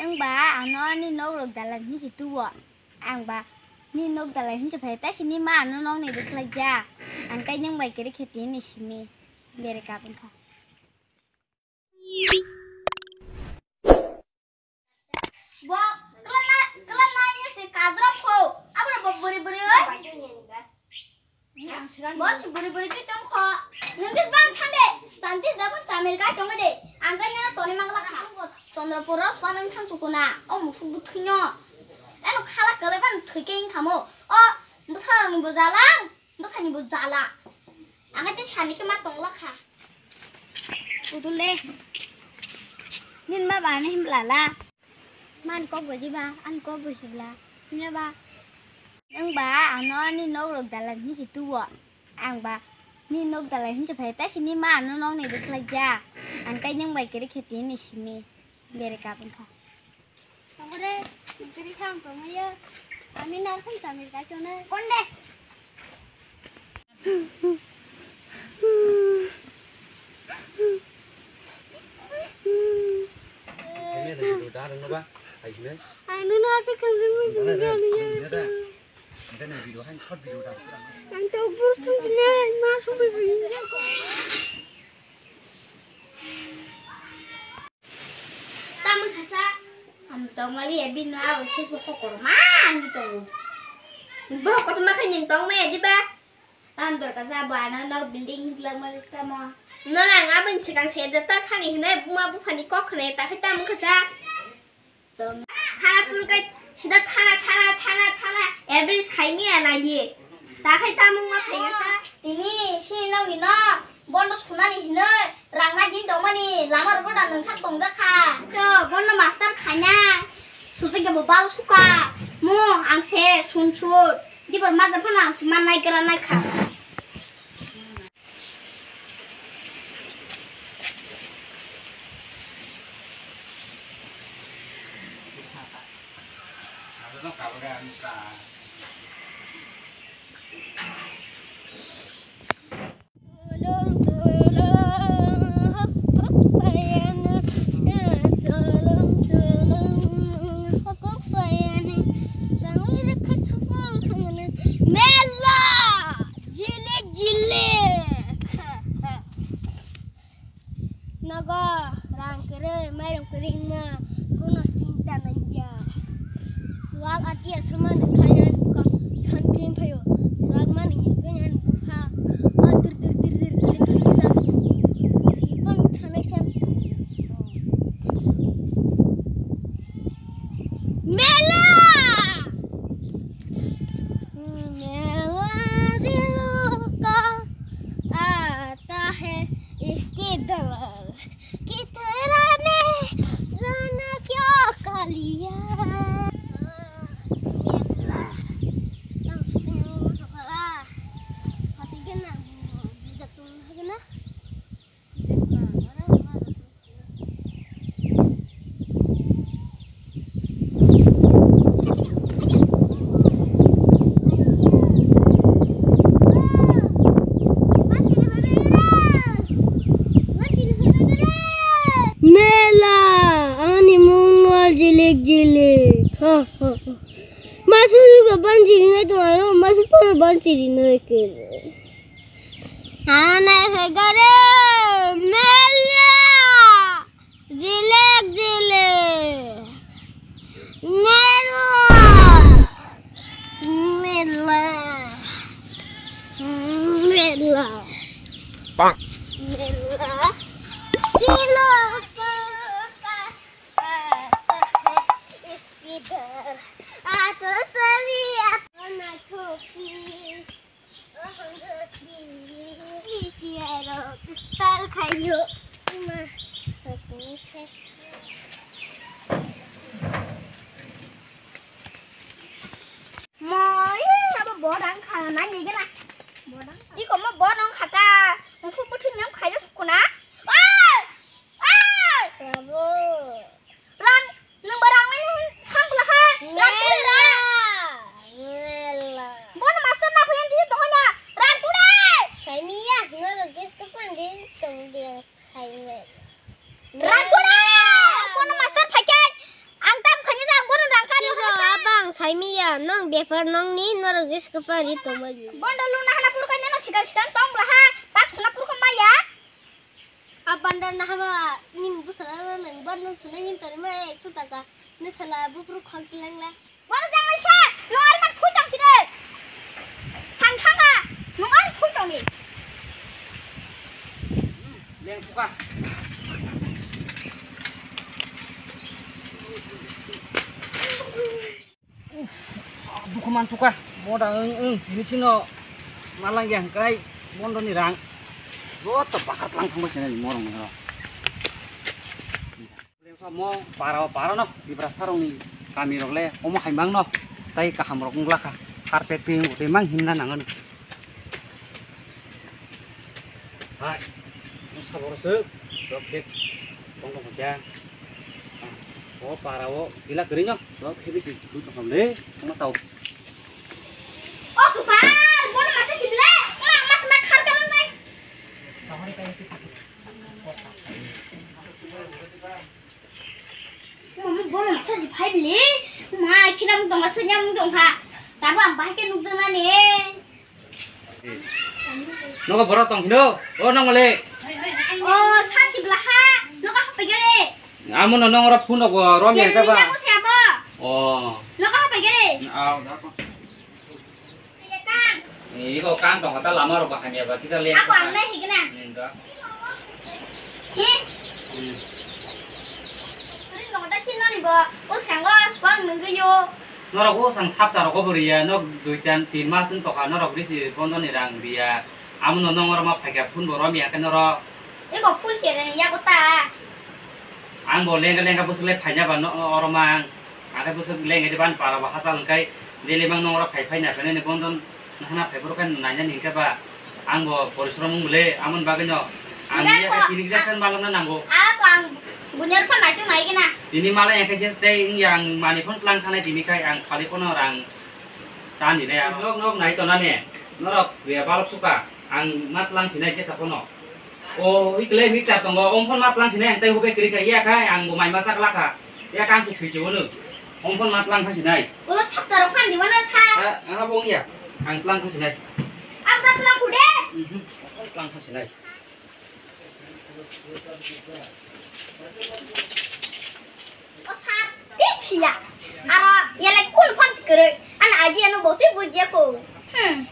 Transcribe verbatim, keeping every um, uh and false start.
Wng ba ano ani nok rok dalai hinwi se tuwo. Ang ba ni nok dalai hinwi se phai, tai se ni ma ano nok ni rwkhlai ja. Ang tai nwng bai kwrwi khe tini ni simi bere kabun kha. Bo kwlana, kwlana ya se kadrop kho. Abra bo buri buri oi. Bo si buri buri twi tong kho. Nwng kis bang thang de. Santi da bo chamir kai tong de. Ang kai ngana toni mangla kha. Chandrapur ro swanang thang tukuna. O musuk bu thwinyo. Eno khala kale ban thwi ke ing khamo. O bwsa ni bo jalang. Bwsa ni bo jala. Ang kai te sani ke ma tong la kha. Udule. Nin ma ba ni him la la. Man kok bo di ba, an kok bo him la. Him la ba. Wng ba ano ani nok rok dalai hinwi se tuwo. Ang ba ni nok dalai hinwi se phai, tai se ni ma ano nok ni rwkhlai ja. Ang tai nwng bai kwrwi khe tini ni simi bere kabun kha. Tongore, kwrwi kha ang tongmaya. Ani nang thang chamir kai tong na. Konde. Ang nung no aswk khamjak bai sini gani ya. Ang tok bur thung sini ma subai bai. Tamon khasa. Am tongmali ya bini abo se ko kokor ma ani tongo. Borok kotorma khe ning tongmaya diba? Tam dor kasa bo ano nok building glak malik tamo. Nono ang aboni swkang se da ta thani hinwi buma buphani kok khna ta khe tamon khasa. Thana purkai sida thana, thana, thana, thana, every saimia nai di. Takhai tamung ma phaikha sa. Tini si nokni no bondo sunani hinwi rangna din tongmani lama rok da nungthak tongjak kha. To bondo master phaina sujak bo bal suka. Mo ang se sun sut. Dibor ma phano ang se mannai gra nai kha. Mela! Jilik jilik! Nogo rang kwrwi, mairum kwrwi wngma, kuno chinta nangya. Swak atiya samani khaina buka santin phaio. Swak mani khaina bupha. O dur dur dur dur kwrwi phaio sa. Bang thanai sa. Mela! Mela diloka. आता है इसकी दलाल की तरह ने जाना क्या Kaliya. Mela, ani mungno jilik jilik. Ha, ha, ha. Masuk juga banjir ini tuh, masuk pun banjir ini ke. Ana segare mela. Jilek jilek. Mela. Mela. Mela. Bang. Mela. Dilo. Iskidar. Atau seliat. Anak kopi. Mo, eh, abo bodang khana nai gana. Bodang. Iko mo bodang khata. Musu puthi nyam khaya sukuna. Oi! Oi! Abo. Rang, nwng ba rang nai thang kula ha. Rang kula ra. Miya, nong bepar nong ni norok jis kapari tongbai. Bondo luna hana purka neno sikal sikal tong laha. Tak suna purka maya. Abanda nahama nin busala nang bondo suna yin tori ma ek sutaka. Ni sala bupru khok langla. Bono jangai sa, nung ar mat phui tong kire. Thang thanga, nung ar phui tong ni. Leng suka. Uf, dukhu man suka. Moda ung ung, tini sino malang yang kai, bondo ni rang. Joto bakat lang thangbai sini morong ni ho. Mo para, para no, Tiprasa rokni kami rok le omo hai mang no, tai kaham rok wng lakha, carpet pink bo tei mang himna nangan. Hai, mo saboro se, rok bek, tong tong kya. O para o, gila kering no, rok bisi, tu tong le, tong ma sao. O kupal, bono masa sibile, ma masa ma khar kalang nai. Mami, bo masa di phai bili. Ma, kina mung tongma sanya mung tongkha. Tabo ang bahai ke nuk dona ne. Nogo borok tong hino. O nong mole. O, sa chibla ha. Nogo hapai gare. Amo no nong ora phone nogo rom yang ka ba. Ko siya bo. O. Nogo hapai gare. Au da ko. Iko kan tong ta lama rok bahai ya ba kisa le. Ako ang nai higna. Ninda. He? Hmm. Ri no ta sino ni bo. O sango suan nungyo. Norok o sang sapta rok bo riya, nok dui tan tin mas wng tokha norok risi bondo ni rang riya. Amo no nong oro ma phaikha phone bo rom ya khe norok. Iko phone chere ya ko ta. Ang bo lenga lenga bwswk le phaina ba no oro mang. Ang khe bwswk lenga di ban para ba hachal hwnkhe daily mang nong oro phai phai na khe nini bondon hana phai phuru khe naina ni hwnkhe ba ang bo porishrom wng le amon bagwi no ang Enggak ya kok. Tini kisa san malok na nango. Ako ang bunyar phan naitu nai gina. Tini mala ya khe je tei wng ya ang mani phone tlang thanai tini khai ang khali phone rang tan di nai ang nok nok nai to nani norok ya balok suka ang mat lang sinai je sapono. O, ikle mixer tongo, ongphon ma tlang sinai, tei hube kiri kha, iya kha, ang bo mai ma chak lakha. Iya kang se thwi se unu. Ongphon ma tlang kha sinai. Ulo sapta rok phan di wana sa. Ha, aha bo iya. Ang tlang kha sinai. Ang ta tlang kude. Mhm. Ongphon tlang kha sinai. O sa, ti siya. Aro, yele kun phon se kere. Ana aji anu boti bujiya ko. Hmm.